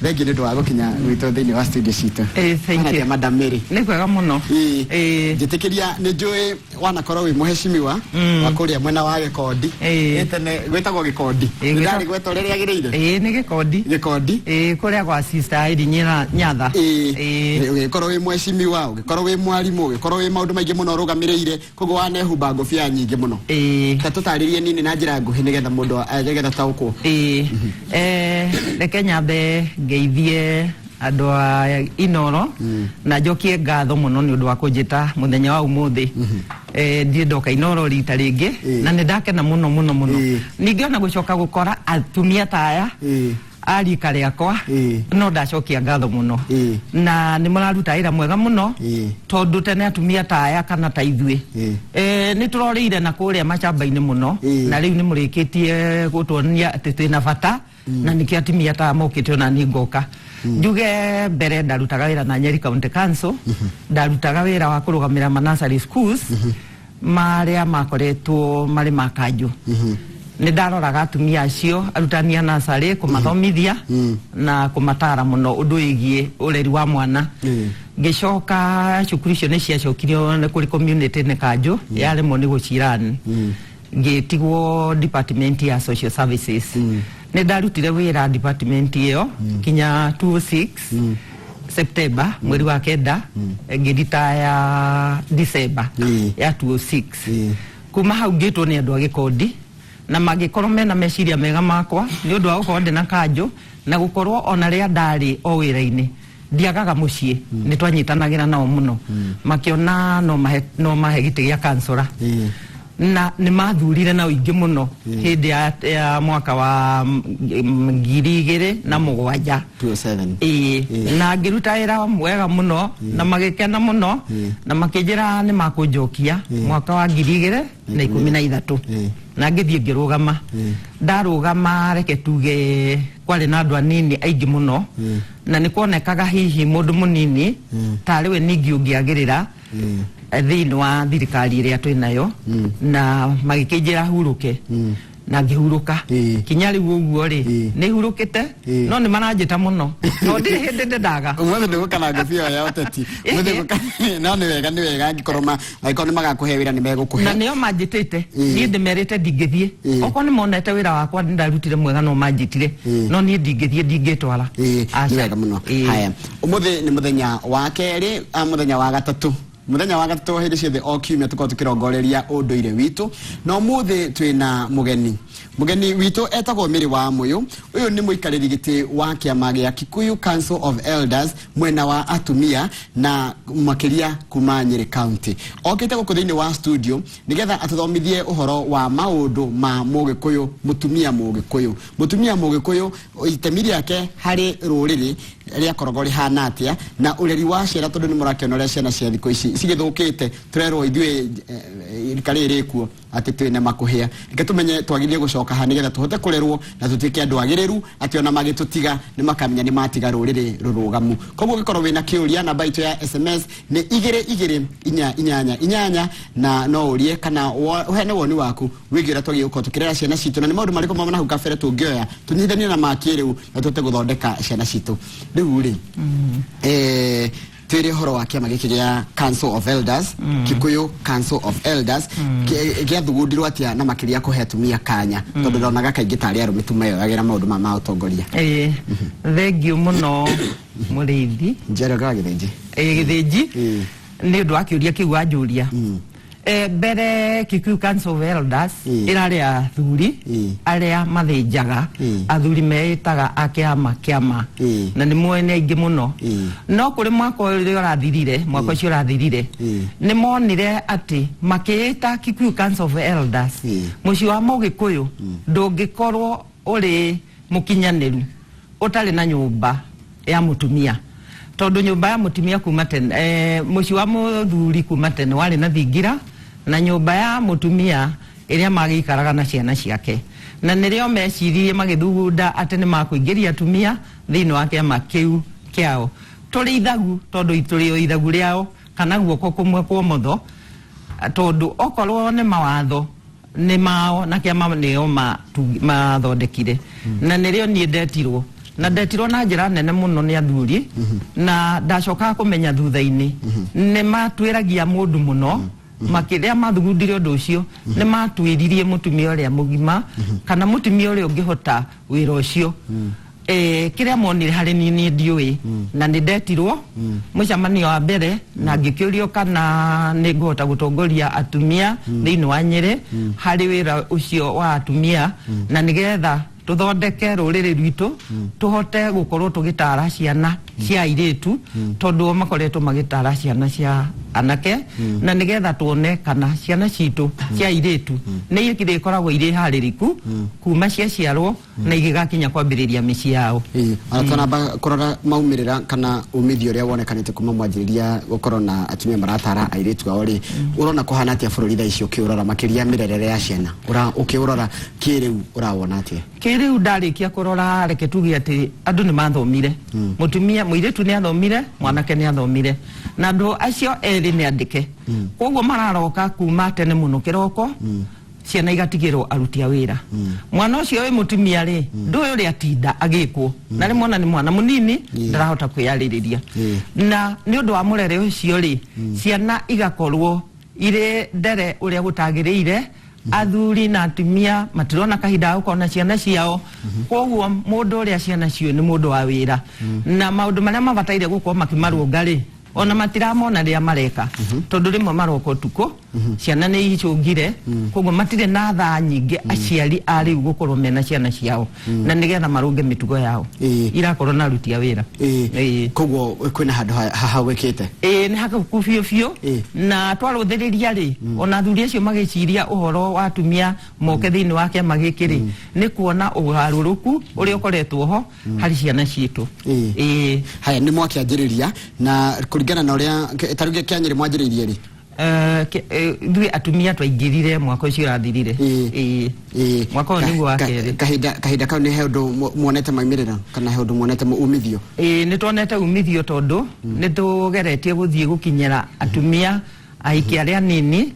Thengiũ nĩ ũndũ wa gũkinya gwitũ thĩinĩ wa studio citũ. Thank you. Atĩa, Madam Mary? Nĩ kwega mũno. Ĩĩ. Njĩtĩkĩria, nĩ njũĩ wanakorwo wĩ mũhecimiwa wa kũrĩa mwena wa Gĩkondi. Ĩ, tene gwĩtagwo Gĩkondi. Nĩ ndarĩ gweta ũrĩa rĩagĩrĩire. Ĩĩ, nĩ Gĩkondi. Gĩkondi. Ĩĩ, kũrĩa gwa Sister Irene Nyatha. Ĩĩ, ũgĩkorwo wĩ mũhecimiwa, ũgĩkorwo wĩ mwarimũ, ũgĩkorwo wĩ maũndũ maingĩ mũno ũrũgamĩrĩire, koguo wanehumba ngũbia nyingĩ mũno. Ta tũtarĩrie nini na njĩra nguhĩ nĩgetha mũndũ nĩgetha taũkwo. Ĩĩ. Reke nyambe ngeithie andũ a Inoro na njokie ngatho mũno nĩ ũndũ wa kũnjĩta mũthenya wa ũmũthĩ. Ndirĩ ndoka Inoro rita rĩngĩ na nĩ ndakena mũno mũno mũno. Ningĩ ona gũcoka gũkora atumia ta aya a rika rĩakwa, no ndacokia ngatho mũno na nĩ mũraruta wĩra mwega mũno, tondũ tene atumia ta aya kana ta ithuĩ nĩ tũrorĩire na kũrĩa macamba-inĩ mũno, na rĩu nĩ mũrĩkĩtie gũtuonia atĩ twĩna bata, na nĩkĩo atumia ta mokĩte. Ona niĩ ngoka njuge mbere ndarutaga wĩra na Nyeri County Council. Ndarutaga wĩra wa kũrũgamĩra ma nursery schools marĩa makoretwo marĩ ma kanjũ. Nĩ ndaroraga atumia acio arutani a nursery, kũmathomithia na kũmatara mũno ũndũ wĩgiĩ ũreri wa mwana. Ngĩcoka cukuru icio nĩ ciacokirio nĩ kũrĩ community nĩ kanjũ yaremwo nĩ gũcirani, ngĩtigwo department ya social services. Nĩ ndarutire wĩra department ĩyo kinya 26 September, mweri wa kenda, ngĩritaya December ya 2006. Kuma hau ngĩtwo nĩ andũ a Gĩkondi na mangĩkorwo mena meciria mega makwa nĩ ũndũ wa gũkorwo ndĩ na kanjũ na gũkorwo ona rĩa ndarĩ o wĩra-inĩ ndiagaga mũciĩ, nĩ twanyitanagĩra nao mũno, makĩona no mahe gĩtĩ gĩa kansora na nĩ mathurire na ũingĩ mũno hĩndĩ ya mwaka wa 2007. 207. Ĩĩ, na ngĩruta wĩra mwega mũno na magĩkena mũno na makĩnjĩra nĩ makũnjokia mwaka wa 2013. Na ngĩthiĩ ngĩrũgama. Ndarũgama, reke tuge kwarĩ na andũ anini aingĩ mũno, na nĩ kuonekaga hihi mũndũ mũnini tarĩ we ningĩ ũngĩagĩrĩra thĩinĩ wa thirikari ĩrĩa twĩ nayo, na magĩkĩnjĩra hurũke na ngĩhurũka. Kinya rĩu ũguo rĩ, nĩ hurũkĩte, no nĩ maranjĩta mũno, no ndirĩ hĩndĩ ndendaga. Ũmũthĩ nĩ gũka na ngũbia ya ũteti. Ũmũthĩ no nĩ wega angĩkorwo nĩ magakũhe wĩra, nĩ megũkũhe. Na nĩo manjĩtĩte. Niĩ ndĩmerĩte ndingĩthiĩ. Okorwo nĩ monete wĩra wakwa nĩ ndarutire mwega, no manjĩtire, no niĩ ndingĩthiĩ, ndingĩtwara. Aca. Nĩ wega mũno. Haya, ũmũthĩ nĩ mũthenya wa kerĩ, mũthenya wa gatatũ, mũthenya wa gatatũ. Hĩndĩ ciothe o kiumia tũkorwo tũkĩrongoreria ũndũire witũ, na ũmũthĩ twĩna mũgeni. Mũgeni witũ etagwo Mĩrĩ wa Mũyũ. Ũyũ nĩ mũikarĩri gĩtĩ wa kĩama gĩa Kikuyu Council of Elders mwena wa atumia na makĩria kuma Nyĩrĩ County. Okĩte gũkũ thĩinĩ wa studio nĩgetha atũthomithie ũhoro wa maũndũ ma mũgĩkũyũ, mũtumia mũgĩkũyũ, mũtumia mũgĩkũyũ itemi rĩake harĩ rũrĩrĩ rĩakoragwo rĩhana atĩa, na ũreri wa ciana, tondũ nĩ mũrakĩona ũrĩa ciana cia thikũ ici cigĩthũkĩte. Tũrerwo ithuĩ rika rĩrĩ rĩkuo atĩ twĩna makũhĩa. Reke tũmenye twagĩrĩire gũcoka ha nĩgetha tũhote kũrerwo na tũtuĩke andũ agĩrĩru, atĩ ona magĩtũtiga nĩ makamenya nĩ matiga rũrĩrĩ rũrũgamu. Koguo ũngĩkorwo wĩna kĩũria, namba itũ ya SMS nĩ 22488 na no ũrie kana ũheane woni waku wĩgiĩ ũrĩa twagĩrĩirwo gũkorwo tũkĩrera ciana citũ, na nĩ maũndũ marĩkũ ma na hau kabere tũngĩoya tũnyitithanie na ma kĩrĩu na tũhote gũthondeka ciana citũ. Rĩu rĩ, twĩre ũhoro wa kĩama gĩkĩ gĩa Council of Elders, Kikuyu Council of Elders. Gĩathugundirwo atĩa, na makĩria kũhe atumia kanya, tondũ ndonaga kaingĩ tarĩ arũme tu meyoyagĩra maũndũ ma ũtongoria? Ĩĩ, thengiũ mũno, mũrĩithi. Njoroge wa Gĩthĩnji. Ĩĩ, Gĩthĩnji. Nĩ ũndũ wa kĩũria kĩu wanjũria. Mbere Kikuyu Council of Elders ĩrarĩ athuri arĩa mathĩnjaga, athuri meĩtaga a kĩama kĩama, na nĩ moĩ nĩ aingĩ mũno. No kũrĩ mwaka ũrĩa ũrathirire, mwaka ũcio ũrathirire, nĩ monire atĩ makĩĩta Kikuyu Council of Elders, mũciĩ wa mũgĩkũyũ ndũngĩkorwo ũrĩ mũkinyanĩru ũtarĩ na nyũmba ya mũtumia, tondũ nyũmba ya mũtumia kuma tene, mũciĩ wa mũthuri kuma tene warĩ na thingira na nyũmba ya mũtumia ĩrĩa magĩikaraga na ciana ciake. Na nĩrĩo meciririe magĩthugunda atĩ nĩ makũingĩria atumia thĩinĩ wa kĩama kĩu kĩao tũrĩ ithagu, tondũ tũrĩ o ithagu rĩao kana guoko kũmwe kwa ũmotho, tondũ okorwo nĩ mawatho nĩ mao na kĩama nĩo mathondekire. Na nĩrĩo niĩ ndetirwo. Na ndetirwo na njĩra nene mũno nĩ athuri, na ndacokaga kũmenya thutha-inĩ nĩ matuĩragia mũndũ mũno. Makĩrĩa mathugundire ũndũ ũcio, nĩ matuĩririe mũtumia ũrĩa mũgima kana mũtumia ũrĩa ũngĩhota wĩra ũcio. Kĩrĩa monire harĩ niĩ, niĩ ndiũĩ. Na nĩ ndetirwo mũcemanio wa mbere na ngĩkĩũrio kana nĩ ngũhota gũtongoria atumia thĩinĩ wa Nyĩrĩ harĩ wĩra ũcio wa atumia, na nĩgetha tũthondeke rũrĩrĩ rwitũ, tũhote gũkorwo tũgĩtara ciana cia airĩtu, tondũ o makoretwo magĩtara ciana cia anake, na nĩgetha tuone kana ciana citũ cia airĩtu nĩ irĩkoragwo irĩ harĩrĩku kuma ciaciarwo na igĩgakinya kwambĩrĩria mĩciĩ yao. Ĩĩ, ona twanamba kũrora maumĩrĩra kana umithio ũrĩa wonekanĩte kuma mwanjĩrĩria gũkorwo na atumia maratara airĩtu ao rĩ, ũrona kũhana atĩa bũrũri thaa ici ũkĩũrora, makĩria mĩrerere ya ciana? Ũkĩũrora kĩrĩu, ũrawona atĩa? Kĩrĩu ndarĩkia kũrora, reke tuge atĩ andũ nĩ mathomire. Mũtumia, mũirĩtu nĩ athomire, mwanake nĩ athomire, na andũ acio erĩ nĩ andĩke. Koguo mararoka kuma tene mũno kĩroko, ciana igatigĩrwo aruti a wĩra. Mwana ũcio wĩ mũtumia rĩ, ndũĩ ũrĩa atinda agĩkwo, na rĩmwe ona nĩ mwana mũnini, ndarahota kwĩyarĩrĩria. Na nĩ ũndũ wa mũrere ũcio rĩ, ciana igakorwo irĩ ndere ũrĩa gũtagĩrĩire. Athuri na atumia matirona kahinda ga gũkorwo na ciana ciao. Koguo mũndũ ũrĩa ciana ciũĩ nĩ mũndũ wa wĩra, na maũndũ marĩa mabataire gũkorwo makĩmarũnga rĩ, ona matiramona rĩrĩa mareka, tondũ rĩmwe maroka ũtukũ, ciana nĩ icũngire. Koguo matirĩ na thaa nyingĩ aciari a rĩu gũkorwo mena ciana ciao na nĩgetha marũnge mĩtugo yao. Irakorwo na aruti a wĩra. Koguo kwĩna handũ hahagwĩkĩte. Ĩĩ, nĩ hakuku biũ biũ. Na twarũthĩrĩria rĩ, ona athuri acio magĩciria ũhoro wa atumia moke thĩinĩ wa kĩama gĩkĩ rĩ, nĩ kuona ũgarũrũku ũrĩa ũkoretwo ho harĩ ciana citũ. Ĩĩ. Haya, nĩ mwakĩanjĩrĩria, na kũringana na ũrĩa ta rĩu kĩa Nyĩrĩ mwanjĩrĩirie rĩ? Ithuĩ atumia twaingĩrire mwaka ũcio ũrathirire. Ĩĩ. Mwaka ũyũ nĩguo wa kerĩ. Kahinda kau nĩ he ũndũ muonete maumĩrĩra kana he ũndũ muonete umithio? Ĩĩ, nĩ tuonete umithio, tondũ nĩ tũgeretie gũthiĩ gũkinyĩra atumia ahiki arĩa nini,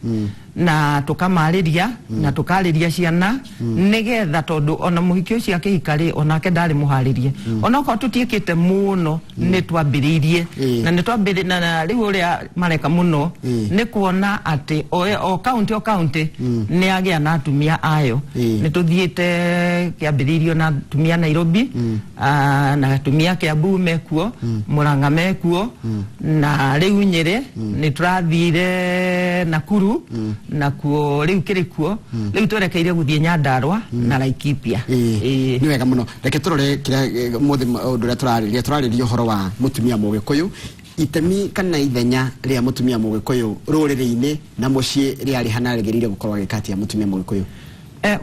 na tũkamarĩria na tũkarĩria ciana, nĩgetha tondũ ona mũhiki ũcio akĩhika rĩ, onake ndarĩ mũharĩrie. Onokorwo tũtiĩkĩte mũno, nĩ twambĩrĩirie. Na nĩ twambĩrĩ na rĩu ũrĩa mareka mũno nĩ kuona atĩ o kaunti o kaunti nĩ agĩa na atumia ayo. Nĩ tũthiĩte kĩambĩrĩirio na atumia Nairobi, na atumia Kiambu mekuo, Murang'a mekuo, na rĩu Nyĩrĩ nĩ tũrathire, Nakuru nakuo rĩu kĩrĩ kuo, rĩu twerekeire gũthiĩ Nyandarua na Laikipia. Ĩĩ. Nĩ wega mũno. Reke tũrore kĩrĩa mũthĩ ũndũ ũrĩa tũrarĩria, ũhoro wa mũtumia mũgĩkũyũ, itemi kana ithenya rĩa mũtumia mũgĩkũyũ rũrĩrĩ-inĩ na mũciĩ rĩarĩ hana, rĩgĩrĩire gũkorwo agĩka atĩa mũtumia mũgĩkũyũ?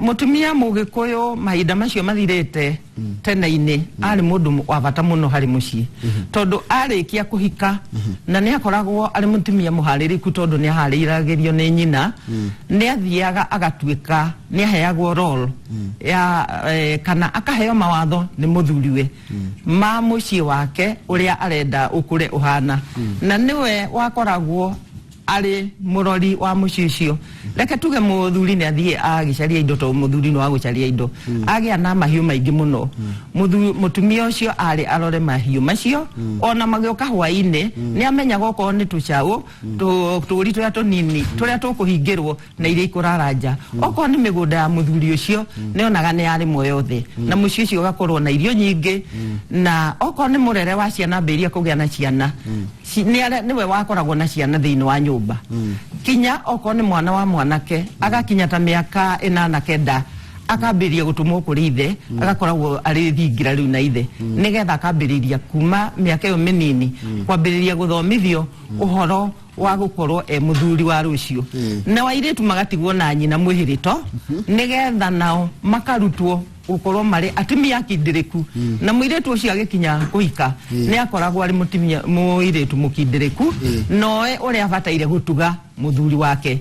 Mũtumia mũgĩkũyũ mahinda macio mathirĩte tene-inĩ arĩ mũndũ wa bata mũno harĩ mũciĩ, tondũ arĩkia kũhika na nĩ akoragwo arĩ mũtumia mũharĩrĩku, tondũ nĩ aharĩragĩrio nĩ nyina, nĩ athiaga agatuĩka nĩ aheagwo role ya kana akaheo mawatho nĩ mũthuriwe ma mũciĩ wake ũrĩa arenda ũkũre ũhana, na nĩwe wakoragwo arĩ mũrori wa mũciĩ ũcio. Reke tuge mũthuri nĩ athiĩ agĩcaria indo, tondũ mũthuri nĩ wa gũcaria indo, agĩa na mahiũ maingĩ mũno. Mũtumia ũcio arĩ arore mahiũ macio, ona magĩũka hwaĩ-inĩ nĩ amenyaga okorwo nĩ tũcaũ, tũũri tũrĩa tũnini tũrĩa tũkũhingĩrwo na iria ikũrara nja, okorwo nĩ mĩgũnda ya mũthuri ũcio nĩ onaga nĩ yarĩmwo yothe na mũciĩ ũcio ũgakorwo na irio nyingĩ, na okorwo nĩ mũrere wa ciana, ambĩrĩria kũgĩa na ciana, nĩwe wakoragwo na ciana thĩinĩ wa nyũmba, kinya okorwo nĩ mwana wa mwanake agakinya ta mĩaka 8, 9, akambĩrĩria gũtũmwo kũrĩ ithe, agakoragwo arĩ thingira rĩu na ithe, nĩgetha akambĩrĩria kuma mĩaka ĩyo mĩnini kwambĩrĩria gũthomithio ũhoro wa gũkorwo e mũthuri wa rũciũ. Na airĩtu magatigwo na nyina mwĩhĩrĩto, nĩgetha nao makarutwo gũkorwo marĩ atumia akindĩrĩku, na mũirĩtu ũcio agĩkinya kũhika nĩ akoragwo arĩ mũtumia, mũirĩtu mũkindĩrĩku, noe ũrĩa abataire gũtuga mũthuri wake.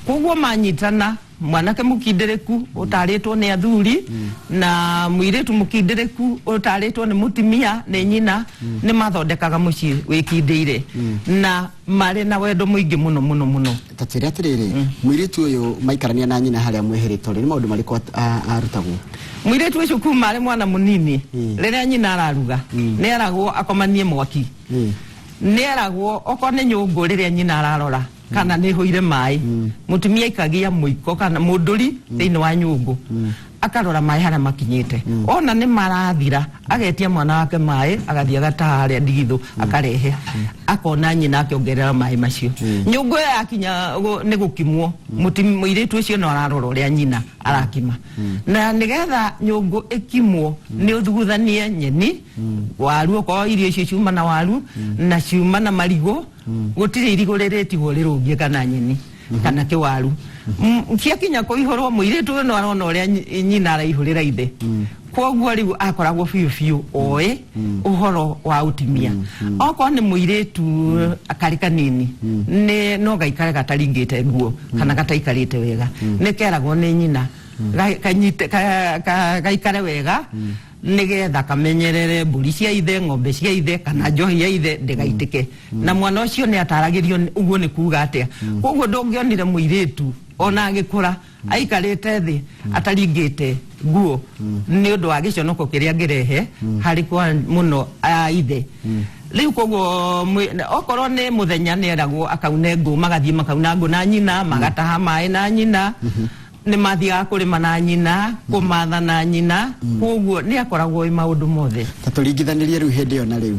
Koguo manyitana Mwanake mũkindĩrĩku ũtarĩtwo nĩ athuri na mũirĩtu mũkindĩrĩku ũtarĩtwo nĩ mũtumia nĩ nyina nĩ mathondekaga mũciĩ wĩkindĩire na marĩ na wendo mũingĩ mũno mũno mũno. Ta twĩre atĩrĩrĩ, mũirĩtu ũyũ maikarania na nyina harĩa mwĩhĩrĩtwo rĩ, nĩ maũndũ marĩkũ arutagwo? Mũirĩtu ũcio kuma arĩ mwana mũnini, rĩrĩa nyina araruga nĩ eragwo akomanie mwaki, nĩ eragwo okorwo nĩ nyũngũ rĩrĩa nyina ararora kana nĩ hũire maĩ, mũtumia aikagia mũiko kana mũndũri thĩinĩ wa nyũngũ akarora maĩ harĩa makinyĩte, ona nĩ marathira agetia mwana wake maĩ, agathiĩ agataha harĩa ndigithũ akarehe, akona nyina akĩongerera maĩ macio. Nyũngũ ĩyo yakinya nĩ gũkimwo, mũirĩtu ũcio no ararora ũrĩa nyina arakima, na nĩgetha nyũngũ ĩkimwo nĩ ũthuguthanie nyeni, waru, okorwo irio icio ciuma na waru na ciuma na marigũ, gũtirĩ irigũ rĩrĩtigwo rĩrũngie kana nyeni kana kĩwaru. Ciakinya kũihũrwo, mũirĩtu ũyũ no arona ũrĩa nyina araihũrĩra ithe, koguo rĩu akoragwo biũ biũ oĩ ũhoro wa ũtumia. Okorwo nĩ mũirĩtu karĩ kanini nĩ no gaikare gataringĩte nguo kana gataikarĩte wega, nĩ keragwo nĩ nyina kanyite gaikare wega nigetha kamenyerere mbũri cia ithe, ng'ombe cia ithe kana njohi ya ithe ndĩgaitĩke, na mwana ũcio nĩ ataragĩrio ũguo nĩ kuga atĩa. Koguo ndũngĩonire mũirĩtu ona agĩkũra aikarĩte thĩ ataringĩte nguo nĩ ũndũ wa gĩconoko kĩrĩa angĩrehe harĩ kwa mũno a ithe. Rĩu koguo okorwo nĩ mũthenya nĩ eragwo akaune ngũ, magathiĩ makauna ngũ na nyina, magataha maĩ na nyina, nĩ mathiaga kũrĩma na nyina, kũmatha na nyina, koguo nĩ akoragwo ĩ maũndũ mothe. Ta tũringithanĩrie rĩu hĩndĩ ĩyo na rĩu.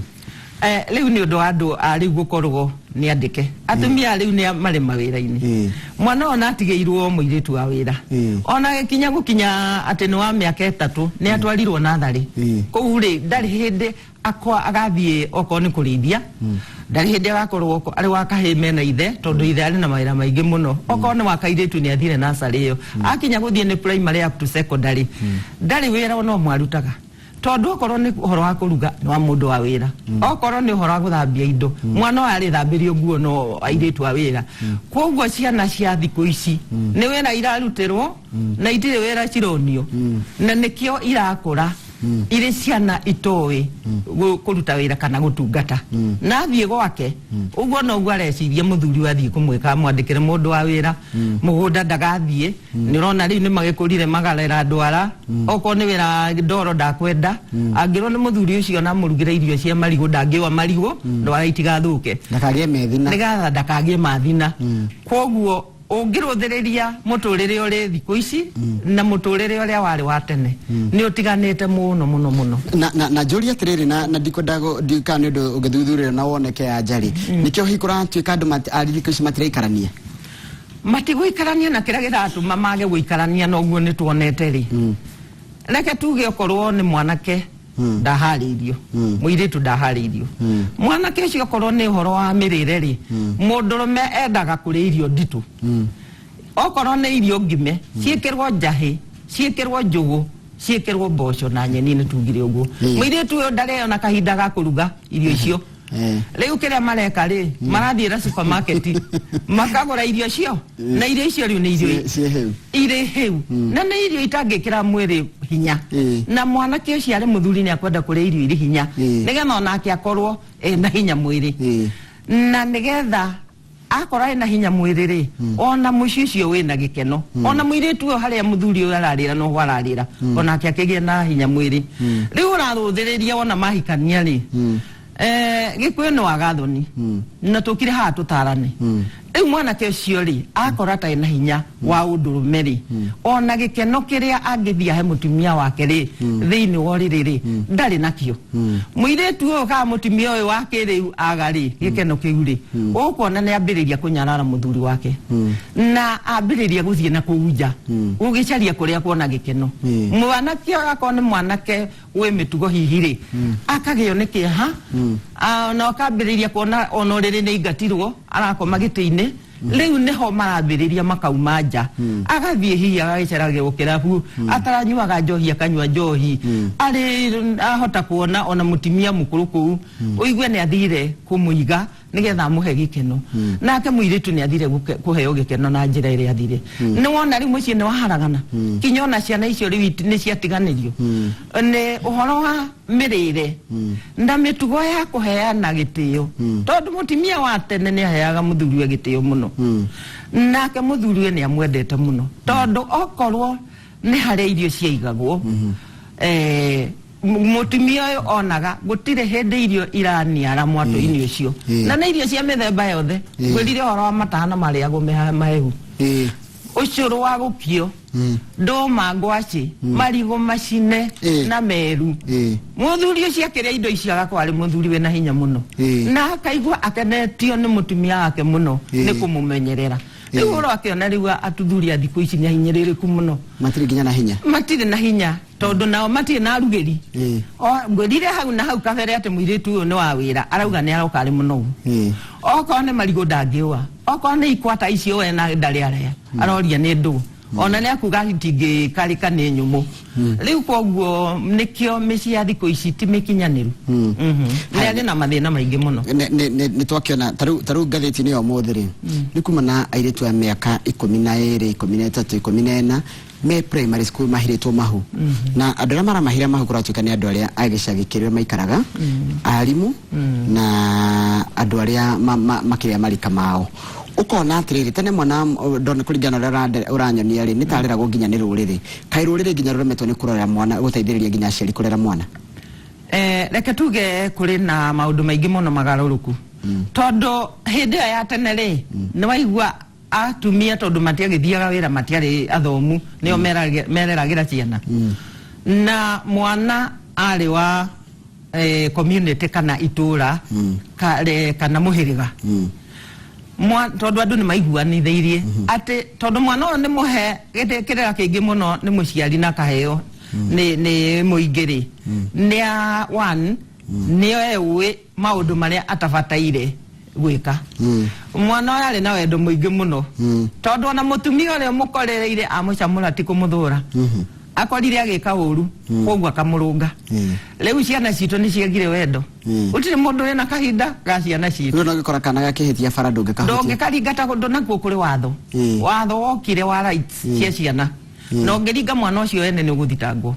Rĩu nĩ ũndũ wa andũ a rĩu gũkorwo nĩ andĩke, atumia a rĩu nĩ marĩ mawĩra-inĩ. Mwana ona atigĩirwo mũirĩtu wa wĩra, ona gĩkinya gũkinya atĩ nĩ wa mĩaka 3 nĩ atwarirwo natharĩ. Kũu rĩ ndarĩ hĩndĩ akwa agathiĩ okorwo nĩ kũrĩithia, ndarĩ hĩndĩ agakorwo arĩ wa kahĩĩ mena ithe, tondũ ithe arĩ na mawĩra maingĩ mũno. Okorwo nĩ wa kairĩtu nĩ athire nasarĩ ĩyo, akinya gũthiĩ nĩ primary up to secondary, ndarĩ wĩra ona ũmwe arutaga, tondũ okorwo nĩ ũhoro wa kũruga nĩ wa mũndũ wa wĩra, okorwo nĩ ũhoro wa gũthambia indo mwana ũyũ arĩthambĩrio nguo no airĩtu a wĩra. Koguo ciana cia thikũ ici nĩ wĩra irarutĩrwo na itirĩ wĩra cironio, na nĩkĩo irakũra irĩ ciana itoĩ kũruta wĩra kana gũtungata. Na athiĩ gwake ũguo noguo areciria mũthuri wathiĩ kũmwĩka amwandĩkĩre mũndũ wa wĩra mũgũnda ndagathiĩ. Nĩ ũrona rĩu nĩ magĩkũrire magarera ndwara, okorwo nĩ wĩra ndoro ndakwenda, angĩrwo nĩ mũthuri ũcio na mũrugĩre irio cia marigũ ndangĩwa marigũ ndwara itigathũke. Ndakagĩe methina. Nĩgetha ndakagĩe mathina. Koguo ũngĩrũthĩrĩria mũtũrĩre ũrĩ thikũ ici na mũtũrĩre ũrĩa warĩ wa tene nĩ ũtiganĩte mũno mũno mũno. Na njũrie atĩrĩrĩ, na ndikwenda kana nĩ ũndũ ũngĩthuthurĩra na woneke anja rĩ, nĩkĩo hihi kũratuĩka andũ a thikũ ici matiraikarania? Matigũikarania, na kĩrĩa gĩratũma mage gũikarania noguo nĩ tuonete rĩ, reke tuge okorwo nĩ mwanake ndaharĩirio, mũirĩtu ndaharĩirio, mwanake ũcio okorwo nĩ ũhoro wa mĩrĩre rĩ, mũndũrũme endaga kũrĩa irio nditũ, okorwo nĩ irio ngime ciĩkĩrwo njahĩ, ciĩkĩrwo njũgũ, ciĩkĩrwo mboco na nyeni, nĩ tugire ũguo. Mũirĩtu ũyũ ndarĩona kahinda ga kũruga irio icio. Rĩu kĩrĩa mareka rĩ, marathiĩ na supermarket makagũra irio cio, na irio icio rĩu nĩ irio Ciĩ hĩu. Irĩ hĩu na nĩ irio itangĩkĩra mwĩrĩ hinya. Na mwanake ũcio arĩ mũthuri nĩ akwenda kũrĩa irio irĩ hinya, nĩgetha onake akorwo ena hinya mwĩrĩ, na nĩgetha akorwo ena hinya mwĩrĩ rĩ, ona mũciĩ ũcio wĩna gĩkeno, ona mũirĩtu ũyũ harĩa mũthuri ũyũ ararĩra noho ararĩra, onake akĩgĩa na hinya mwĩrĩ. Rĩu ũrarũthĩrĩria wona mahikania rĩ, gĩkũyũ nĩ wagathoni na tũkire haha tũtarane. Rĩu mwanake ũcio rĩ, akora ta ena hinya wa ũndũrũme rĩ, ona gĩkeno kĩrĩa angĩthiĩ ahe mũtumia wake rĩ thĩinĩ wa ũrĩrĩ rĩ, ndarĩ nakĩo. Mũirĩtu ũyũ kana mũtumia ũyũ wa kĩrĩu aga rĩ gĩkeno kĩu rĩ, ũkuona nĩ ambĩrĩria kũnyarara mũthuri wake na ambĩrĩria gũthiĩ na kũu nja gũgĩcaria kũrĩa kuona gĩkeno. Mwanake akorwo nĩ mwanake wĩ mĩtugo hihi rĩ, akagĩo nĩ kĩeha. Na akambĩrĩria kuona ona ũrĩrĩ nĩ aingatirwo, arakoma gĩtĩ-inĩ. Rĩu nĩho marambĩrĩria makauma nja, agathiĩ hihi agagĩceragĩrwo kĩrabu, ataranyuaga njohi akanyua njohi, arĩ ahota kuona ona mũtumia mũkũrũ kũu, ũigue nĩ athire kũmũiga. Nĩgetha amũhe gĩkeno. Nake mũirĩtu nĩ athire kũheo gĩkeno na njĩra ĩrĩa athire. Nĩ wona rĩu mũciĩ nĩ waharagana, kinya ona ciana icio rĩu nĩ ciatiganĩrio nĩ ũhoro wa mĩrĩre na mĩtugo ya kũheana gĩtĩo, tondũ mũtumia wa tene nĩ aheaga mũthuriwe gĩtĩo mũno, nake mũthuriwe nĩ amwendete mũno, tondũ okorwo nĩ harĩa irio ciaigagwo, mũtumia ũyũ onaga gũtirĩ hĩndĩ irio iraniara mwatũ-inĩ ũcio. Na nĩ irio cia mĩthemba yothe. Ngwĩrire ũhoro wa matahana marĩagwo mahehu, ũcũrũ wa gũkio, ndũma, ngwacĩ, marigũ macine na meru. Mũthuri ũcio akĩrĩa indo icio agakorwo arĩ mũthuri wĩna hinya mũno na akaigua akenetio nĩ mũtumia wake mũno nĩ kũmũmenyerera. Rĩu ũrĩa akĩona rĩu atuthuri a thikũ ici nĩ ahinyĩrĩrĩku mũno. Matirĩ nginya na hinya. Matirĩ na hinya, tondũ nao matirĩ na arugĩri. O ngwĩrire hau na hau kabere atĩ mũirĩtu ũyũ nĩ wa wĩra, arauga nĩ aroka arĩ mũnogu. Okorwo nĩ marigũ ndangĩũa, okorwo nĩ ikwata icio we na ndarĩ arĩa aroria nĩ ndũ, ona nĩ akuga itingĩkarĩka nĩ nyũmũ. Rĩu koguo nĩkĩo mĩciĩ ya thikũ ici ti mĩkinyanĩru. Nĩ arĩ na mathĩna maingĩ mũno. Nĩ twakĩona tarĩu ngathĩti-inĩ ya ũmũthĩ rĩ, nĩ kuma na airĩtu a mĩaka 12, 13, 14 me primary school mahirĩtwo mahu, na andũ arĩa maramahira mahu kũratuĩka nĩ andũ arĩa a gĩcagi kĩrĩa maikaraga, arimũ na andũ arĩa makĩrĩa marika mao. Ũkona atĩrĩrĩ, tene mwana ndona kũringana na ũrĩa ũranyonia rĩ, nĩ tareragwo nginya nĩ rũrĩrĩ. Kaĩ rũrĩrĩ nginya rũremetwo nĩ kũrera mwana, gũteithĩrĩria nginya aciari kũrera mwana? Reke tuge kũrĩ na maũndũ maingĩ mũno magarũrũku, tondũ hĩndĩ ĩyo ya tene rĩ, nĩ waigua atumia, tondũ matiagĩthiaga wĩra, matiarĩ athomu, nĩo mereragĩra ciana, na mwana arĩ wa community kana itũra kana mũhĩrĩga. Tondũ andũ nĩ maiguanithĩirie atĩ tondũ mwana ũyũ nĩ mũhe kĩrĩra kĩingĩ mũno nĩ mũciari na akaheo nĩ mũingĩ rĩ, nĩ a one nĩ eũĩ maũndũ marĩa atabataire gwĩka. Mwana ũyũ arĩ na wendo mũingĩ mũno, tondũ ona mũtumia ũrĩa ũmũkorereire amũcamũra ti kũmũthũra, akorire agĩka ũru, koguo akamũrũnga. Rĩu ciana citũ nĩ ciagire wendo. Gũtirĩ mũndũ wĩna kahinda ga ciana citũ. Rĩu no gĩkora kana gakĩhĩtia bara, ndũngĩkahutia. Ndũngĩkaringa ta ũndũ, nakuo kũrĩ watho. Watho wokire wa rights cia ciana, na ũngĩringa mwana ũcio ene nĩ ũgũthitangwo.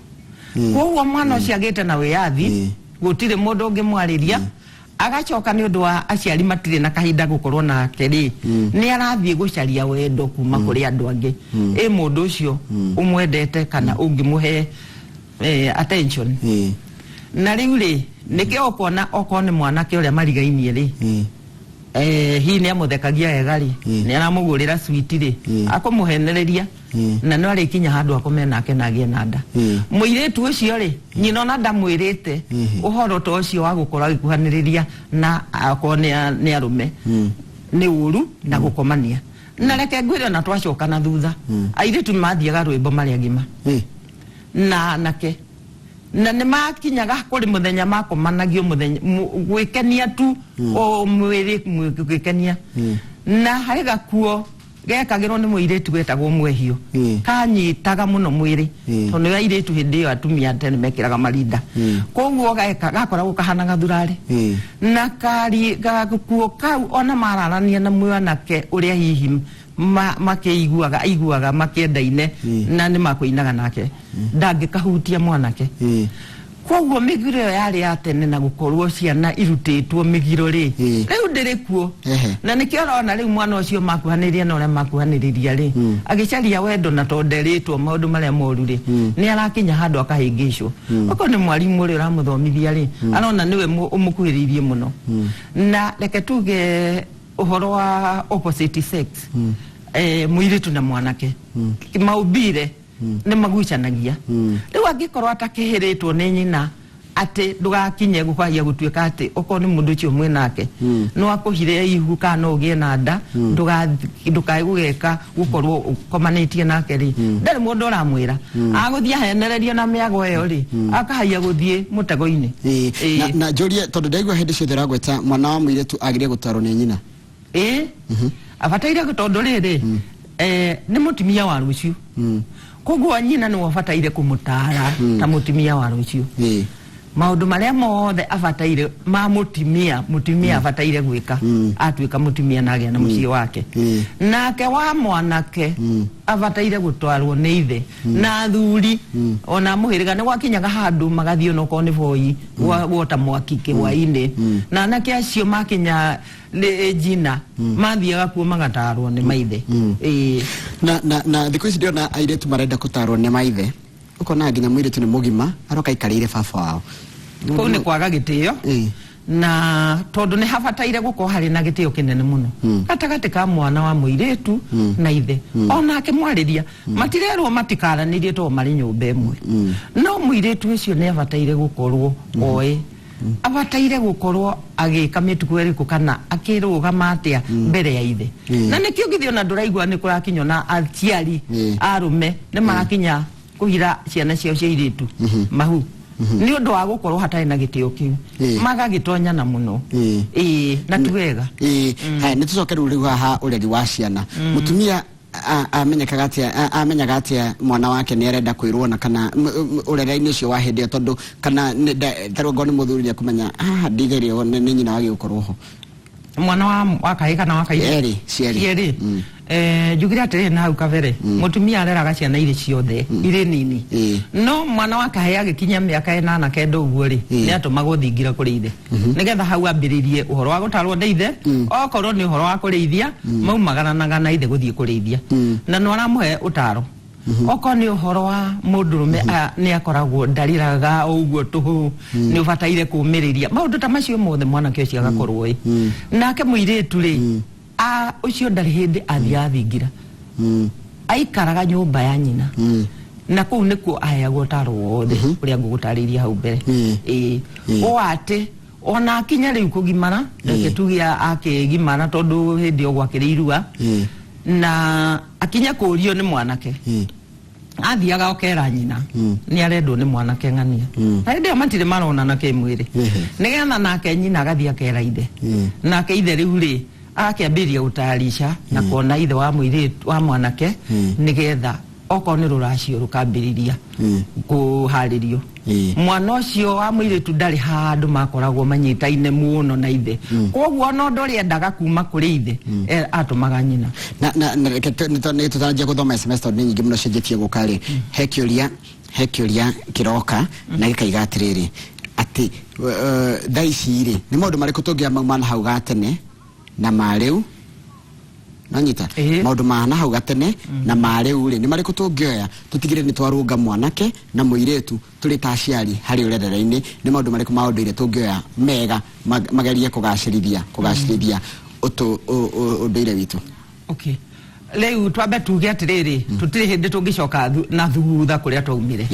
Koguo mwana ũcio agĩte na wĩyathi, gũtirĩ mũndũ ũngĩmwarĩria. Agacoka nĩ ũndũ wa aciari matirĩ na kahinda gũkorwo nake rĩ, nĩ arathiĩ gũcaria wendo kuma kũrĩ andũ angĩ, ĩ mũndũ ũcio ũmwendete kana ũngĩmũhe attention. Na rĩu rĩ, nĩkĩo ũkuona okorwo nĩ mwanake ũrĩa marigainie rĩ, hihi nĩ amũthekagia wega rĩ, nĩ aramũgũrĩra sweet rĩ, akũmũhenereria na no arĩkinya handũ akome nake na agĩe na nda. Mũirĩtu ũcio rĩ, nyina ona ndamwĩrĩte ũhoro ta ũcio wa gũkorwo agĩkuhanĩrĩria na akorwo nĩ arũme nĩ ũru na gũkomania. Na reke ngwĩre, ona twacoka na thutha, airĩtu nĩ mathiaga rwĩmbo marĩ agima na anake, na nĩ makinyaga kũrĩ mũthenya makomanagio mũthenya gwĩkenia tu o mwĩrĩ gwĩkenia. Na harĩ gakuo gekagĩrwo nĩ mũirĩtu getagwo mwehio, kanyitaga mũno mwĩrĩ, tondũ nĩ airĩtu hĩndĩ ĩyo atumia tene mekĩraga marinda. Koguo geka gakoragwo kahana gathurarĩ na kari gakuo kau, ona mararania na mwanake ũrĩa hihi makĩiguaga aiguaga makĩendaine na nĩ makũinaga nake, ndangĩkahutia mwanake. Koguo mĩgiro ĩyo yarĩ ya tene na gũkorwo ciana irutĩtwo mĩgiro rĩ, rĩu ndĩrĩ kuo. Na nĩkĩo ũrona rĩu mwana ũcio makuhanĩrĩria na ũrĩa makuhanĩrĩria rĩ, agĩcaria wendo, na tondũ nderĩtwo maũndũ marĩa moru rĩ, nĩ arakinya handũ akahĩngĩcwo. Okorwo nĩ mwarimũ ũrĩa ũramũthomithia rĩ, arona nĩwe ũmũkuhĩrĩirie mũno. Na reke tuge ũhoro wa opposite sex, mũirĩtu na mwanake, maumbire nĩ magucanagia. Rĩu angĩkorwo atakĩhĩrĩtwo nĩ nyina atĩ ndũgakinye gũkahia gũtuĩka atĩ okorwo nĩ mũndũ ũcio mwĩ nake no akũhire ihu kana no ũgĩe na nda, ndũkae gũgeka gũkorwo ũkomanĩtie nake rĩ, ndarĩ mũndũ ũramwĩra agũthiĩ ahenererio na mĩago ĩyo rĩ, akahaiya gũthiĩ mũtego-inĩ. Na njũrie, tondũ ndaigua hĩndĩ ciothe ũragweta mwana wa mũirĩtu agĩrĩire gũtarwo nĩ nyina. Ĩ, abataire, tondũ rĩrĩ, nĩ mũtumia wa rũciũ. Koguo nyina nĩwe ũbataire kũmũtara ta mũtumia wa rũciũ. Maũndũ marĩa mothe abataire ma mũtimia, mũtimia abataire gwĩka atuĩka mũtimia na agĩa na mũciĩ wake. Nake wa mwanake abataire gũtwarwo nĩ ithe na athuri ona mũhĩrĩga. Nĩ gwakinyaga handũ magathiĩ onokorwo nĩ boi gwota mwaki kĩhwainĩ, na anake acio makinya nĩ njina mathiaga kuo magatarwo nĩ maithe. Ĩĩ. Na thikũ ici ndĩrona airĩtu marenda gũtarwo nĩ maithe, ũkona nginya mũirĩtu nĩ mũgima aroka aikarĩire baba wao. Kũu nĩ kwaga gĩtĩo. Na tondũ nĩ habataire gũkorwo harĩ na gĩtĩo kĩnene mũno gatagatĩ ka mwana wa mũirĩtu na ithe, onake mwarĩria matirerwo matikaranĩrie tondũ marĩ nyũmba ĩmwe, no mũirĩtu ũcio nĩ abataire gũkorwo oĩ abataire gũkorwo agĩka mĩtugo ĩrĩkũ kana akĩrũgama atĩa mbere ya ithe. Na nĩkĩo githĩ ona ndũraigua nĩ kũrakinywo na aciari arũme nĩ marakinya kũhira ciana ciao cia irĩtu mahu nĩ ũndũ wa gũkorwo hatarĩ na gĩtĩo kĩu, magagĩtonyana mũno. Ĩĩ, na ti wega. Ĩĩ, haya, nĩ tũcoke rĩu haha ũreri wa ciana. Mũtumia amenyekaga atĩa, amenyaga atĩa mwana wake nĩ arenda kwĩrwo na kana ũrere-inĩ ũcio wa hĩndĩ ĩyo, tondũ kana tarĩu angorwo nĩ mũthuri nĩ ekũmenya haha ndigĩrĩo nĩ nyina wagĩ gũkorwo ho? Mwana wa kahĩ kana wa kairĩtu? Erĩ, cierĩ. Cierĩ. Njugire atĩrĩrĩ, na hau kabere mũtumia areraga ciana irĩ ciothe irĩ nini, no mwana wa kahĩ agĩkinyia mĩaka 8 9 ũguo rĩ, nĩ atũmagwo thingira kũrĩ ithe nĩgetha hau ambĩrĩrie ũhoro wa gũtarwo nĩ ithe. Okorwo nĩ ũhoro wa kũrĩithia, maumagaranaga na ithe gũthiĩ kũrĩithia na nĩ aramũhe ũtaro. Okorwo nĩ ũhoro wa mũndũrũme, nĩ akoragwo ndarĩraga o ũguo tũhũ, nĩ ũbataire kũmĩrĩria maũndũ ta macio mothe, mwanake ũcio agakorwo ĩ. Nake mũirĩtu rĩ, ũcio ndarĩ hĩndĩ athiaga thingira, aikaraga nyũmba ya nyina, na kũu nĩkuo aheagwo ũtaro wothe ũrĩa ngũgũtarĩirie hau mbere. Ĩĩ, o atĩ ona akinya rĩu kũgimara, reke tuge akĩgimara, tondũ hĩndĩ ĩyo gwakĩrĩ irua, na akinya kũrio nĩ mwanake, athiaga okera nyina nĩ arendwo nĩ mwanake ng'ania, na hĩndĩ ĩyo matirĩ maronana kĩmwĩrĩ, nĩgetha nake nyina agathiĩ akera ithe. Nake ithe rĩu rĩ, agakĩambĩrĩria gũtayarisha na kuona ithe wa mũirĩtu wa mwanake, nĩgetha okorwo nĩ rũracio rũkambĩrĩria kũharĩrio. Mwana ũcio wa mũirĩtu ndarĩ handũ makoragwo manyitaine mũno na ithe, koguo ona ũndũ ũrĩa endaga kuma kũrĩ ithe, atũmaga nyina. Na reke nĩ tũtanjia gũthoma SMS tondũ nĩ nyingĩ mũno cianjĩtie gũka rĩ, he kĩũria kĩroka na gĩkaiga atĩrĩrĩ, atĩ thaa ici rĩ, nĩ maũndũ marĩkũ tũngĩoya mauma na hau gatene na ma rĩu? Nanyita? Ĩĩ. Maũndũ ma na hau gatene na ma rĩu rĩ, nĩ marĩkũ tũngĩoya tũtigĩrĩre nĩ twarũnga mwanake na mũirĩtu tũrĩ ta aciari harĩ ũrerere-inĩ? Nĩ maũndũ marĩkũ ma ũndũire tũngĩoya mega magerie kũgacĩrithia ũndũire witũ? Okay, rĩu twambe tuge atĩrĩrĩ, tũtirĩ hĩndĩ tũngĩcoka na thutha kũrĩa twaumire.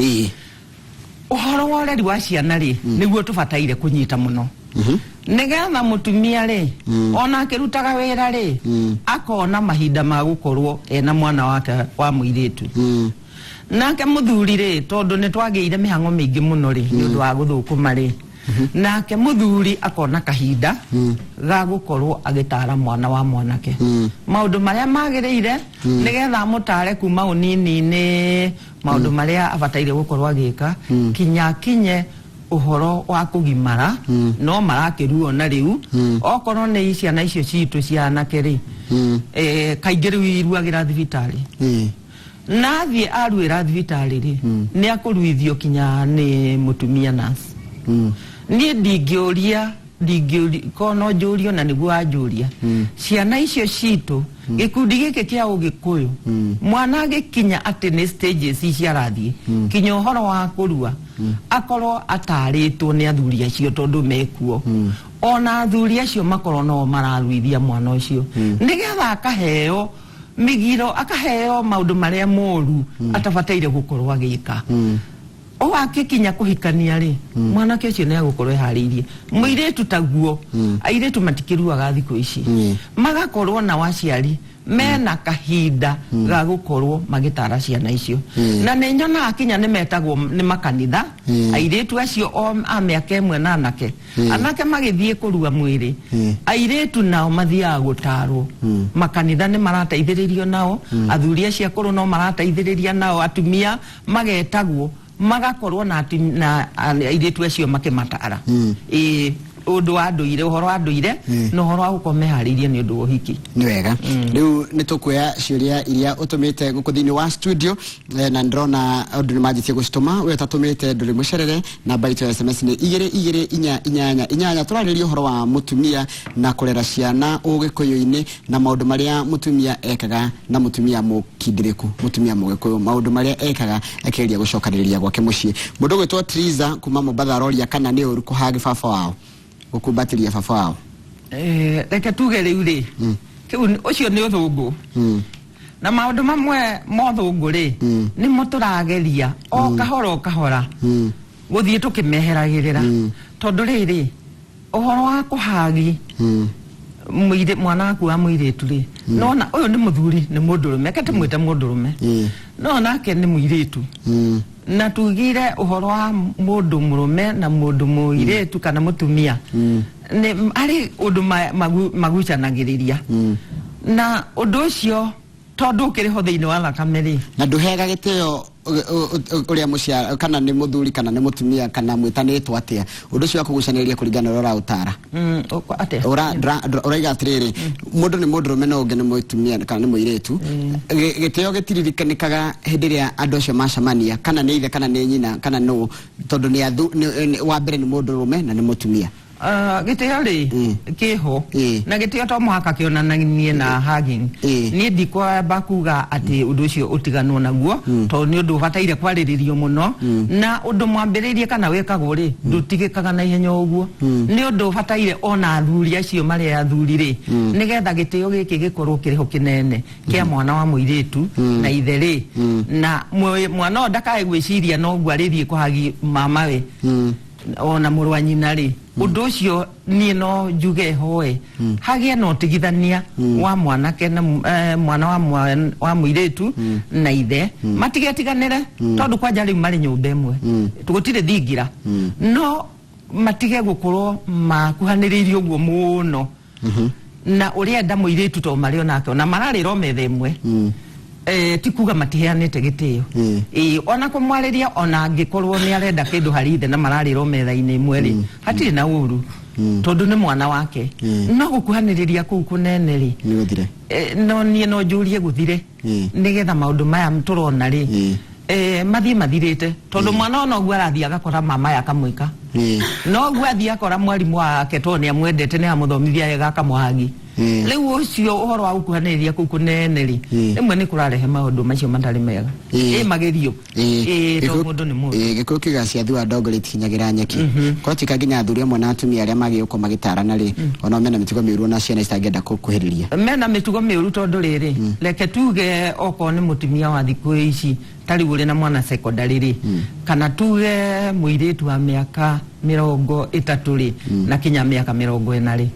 Ũhoro wa ũreri wa ciana rĩ, nĩguo tũbataire kũnyita mũno, nĩgetha mũtumia rĩ, ona akĩrutaga wĩra rĩ, akona mahinda ma gũkorwo ena mwana wake wa mũirĩtu. Nake mũthuri rĩ, tondũ nĩ twagĩire mĩhang'o mĩingĩ mũno rĩ, nĩ ũndũ wa gũthũkũma rĩ, nake mũthuri akona kahinda ga gũkorwo agĩtara mwana wa mwanake maũndũ marĩa magĩrĩire, nĩgetha amũtare kuma ũnini-inĩ maũndũ marĩa abataire gũkorwo agĩka kinya akinye ũhoro wa kũgimara. No marakĩruo na rĩu okorwo nĩ ciana icio citũ cia anake rĩ, kaingĩ rĩu iruagĩra thibitarĩ. Na athiĩ aruĩra thibitarĩ rĩ, nĩ akũruithio kinya nĩ mũtumia nurse. Niĩ ndingĩũria, ndingĩũria ko no njũrio, na nĩguo wanjũria, ciana icio citũ, gĩkundi gĩkĩ kĩa ũgĩkũyũ, mwana agĩkinya atĩ nĩ stages ici arathiĩ kinya ũhoro wa kũrua, akorwo atarĩtwo nĩ athuri acio tondũ mekuo, ona athuri acio makorwo no mararuithia mwana ũcio, nĩgetha akaheo mĩgiro, akaheo maũndũ marĩa moru atabataire gũkorwo agĩka. O akĩkinya kũhikania rĩ, mwanake ũcio nĩ agũkorwo eharĩirie. Mũirĩtu taguo, airĩtu matikĩruaga thikũ ici, magakorwo na waciari mena kahinda ga gũkorwo magĩtara ciana icio. Na nĩ nyonaga kinya nĩ metagwo nĩ makanitha, airĩtu acio o a mĩaka ĩmwe na anake, anake magĩthiĩ kũrua mwĩrĩ, airĩtu nao mathiaga gũtarwo. Makanitha nĩ marateithĩrĩrio nao, athuri acio akũrũ no marateithĩrĩria nao, atumia magetagwo. Magakorwo na na airĩtu acio makĩmatara ĩĩ ũndũ wa ndũire, ũhoro wa ndũire na ũhoro wa gũkorwo meharĩirie nĩ ũndũ wa ũhiki. Nĩ wega. Rĩu nĩ tũkuoya ciũria iria ũtũmĩte gũkũ thĩinĩ wa studio, na ndĩrona andũ nĩ manjĩtie gũcitũma. We ũtatũmĩte ndũrĩ mũcerere, namba itũ ya SMS nĩ 22488. Tũrarĩrĩria ũhoro wa mũtumia na kũrera ciana ũgĩkũyũ-inĩ na maũndũ marĩa mũtumia ekaga, na mũtumia mũkindĩrĩku, mũtumia mũgĩkũyũ, maũndũ marĩa ekaga akĩgeria gũcokanĩrĩria gwake mũciĩ. Mũndũ ũgwĩtwo Triza kuma Mombatha aroria kana nĩ ũru kũhagi baba wao, gũkumbatĩria baba wao. Reke tuge rĩu rĩ, kĩu ũcio nĩ ũthũngũ na maũndũ mamwe ma ũthũngũ rĩ, nĩmo tũrageria o kahora o kahora gũthiĩ tũkĩmeheragĩrĩra, tondũ rĩrĩ ũhoro wa kũhagi mwana waku wa mũirĩtu rĩ, nona ũyũ nĩ mũthuri, nĩ mũndũrũme, reke tũmwĩte mũndũrũme, no nake nĩ mũirĩtu, na tugire ũhoro wa mũndũ mũrũme na mũndũ mũirĩtu kana mũtumia nĩ harĩ ũndũ magucanagĩrĩria, na ũndũ ũcio tondũ ũkĩrĩ ho thĩinĩ wa thakame rĩ. Na ndũheaga gĩtĩo ũrĩa mũciara, kana nĩ mũthuri kana nĩ mũtumia kana mwĩtanĩtwo atĩa, ũndũ ũcio wa kũgucanĩrĩria kũringana na ũrĩa ũraũtara. Atĩa? Ũraiga atĩrĩrĩ, mũndũ nĩ mũndũrũme na ũngĩ nĩ mũtumia kana nĩ mũirĩtu. Gĩtĩo gĩtiririkanĩkaga hĩndĩ ĩrĩa andũ acio macemania, kana nĩ ithe kana nĩ nyina kana nũ, tondũ nĩ wa mbere nĩ mũndũrũme na nĩ mũtumia. Gĩtĩo rĩ kĩho, na gĩtĩo to mũhaka kĩonananie na hugging. Niĩ ndikwamba kuga atĩ ũndũ ũcio ũtiganwo naguo, tondũ nĩ ũndũ ũbataire kwarĩrĩrio mũno, na ũndũ mwambĩrĩirie kana wĩkagwo rĩ, ndũtigĩkaga na ihenya ũguo. Nĩ ũndũ ũbataire ona athuri acio marĩ athuri rĩ, nĩgetha gĩtĩo gĩkĩ gĩkorwo kĩrĩ ho kĩnene kĩa mwana wa mũirĩtu na ithe rĩ, na mwana ũyũ ndakae gwĩciria noguo arĩthiĩ kũhagi mamawe ona mũrũ wa nyina rĩ. Ũndũ ũcio niĩ no njuge hoe hagĩe na ũtigithania wa mwanake na mwana wa mũirĩtu na ithe, matigetiganĩre, tondũ kwanja rĩu marĩ nyũmba ĩmwe, gũtirĩ thingira, no matige gũkorwo makuhanĩrĩirie ũguo mũno na ũrĩa mũirĩtu, to marĩ onake ona mararĩra o metha ĩmwe, ti kuga matiheanĩte gĩtĩo. Ĩĩ, ona kũmwarĩria ona angĩkorwo nĩ arenda kĩndũ harĩ ithe na mararĩra o metha-inĩ ĩmwe rĩ, hatirĩ na ũru, tondũ nĩ mwana wake. No gũkuhanĩrĩria kũu kũnene rĩ, Nĩ gũthire. No niĩ no njũrie gũthire, nĩgetha maũndũ maya tũrona rĩ, mathiĩ mathirĩte, tondũ mwana ona ũguo arathiĩ agakora mama ya akamwĩka, no ũguo athiĩ akora mwarimũ wake, tondũ nĩ amwendete, nĩ amũthomithia wega, akamũhagi. Rĩu ũcio ũhoro wa gũkuhanĩrĩria kũu kũnene rĩ, rĩmwe nĩ kũrarehe maũndũ macio matarĩ mega. Ĩ magerio. Ĩ to mũndũ nĩ mũndũ. Gĩkũyũ kiugaga cia thua ndongo itikinyagĩra nyeki. Kwatuĩka nginya athuri amwe na atumia arĩa magĩũka magĩtarana rĩ, onao mena mĩtugo mĩũru, ona ciana citangĩenda kũkuhĩrĩria. Mena mĩtugo mĩũru, tondũ rĩrĩ, reke tuge okorwo nĩ mũtumia wa thikũ ici, ta rĩu ũrĩ na mwana secondary rĩ, kana tuge mũirĩtu wa mĩaka 30 rĩ, na kinya mĩaka 40 rĩ,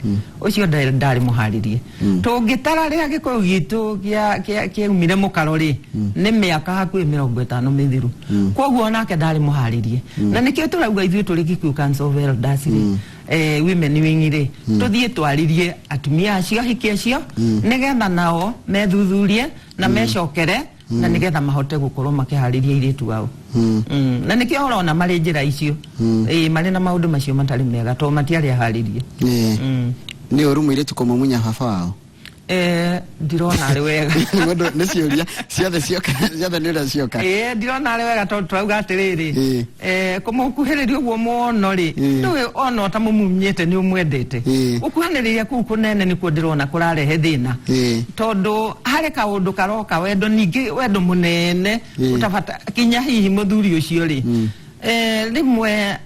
ũcio ndarĩ mũharĩrie. Tũngĩtara rĩrĩa gĩkũyũ gitũ kĩaumire mũkaro rĩ, nĩ mĩaka hakuhĩ 50 mĩthiru, koguo onake ndarĩ mũharĩrie. Na nĩkĩo tũrauga ithuĩ tũrĩ Gĩkũyũ Council of Elders rĩ, women wing rĩ, tũthiĩ twarĩrie atumia acio, ahiki acio, nĩgetha nao methuthurie na mecokere, na nĩgetha mahote gũkorwo makĩharĩria airĩtu ao. Na nĩkĩo ũrona marĩ njĩra icio, ĩĩ, marĩ na maũndũ macio matarĩ mega, tondũ matiarĩ aharĩrie. Nĩ ũru mũirĩtu kũmumunya baba wao? Ndirona arĩ wega. Mũndũ nĩ ciũria ciothe cioka, ciothe nĩ ũrĩa cioka. Ĩĩ, ndirona arĩ wega, tondũ tũrauga atĩrĩrĩ, kũmũkuhĩrĩria ũguo mũno rĩ, ndũĩ ona ũtamũmunyĩte nĩ ũmwendete. Gũkuhanĩrĩria kũu kũnene nĩkuo ndĩrona kũrarehe thĩna, tondũ harĩ kaũndũ karoka wendo, ningĩ wendo mũnene ũtabata kinya hihi mũthuri ũcio rĩ, rĩmwe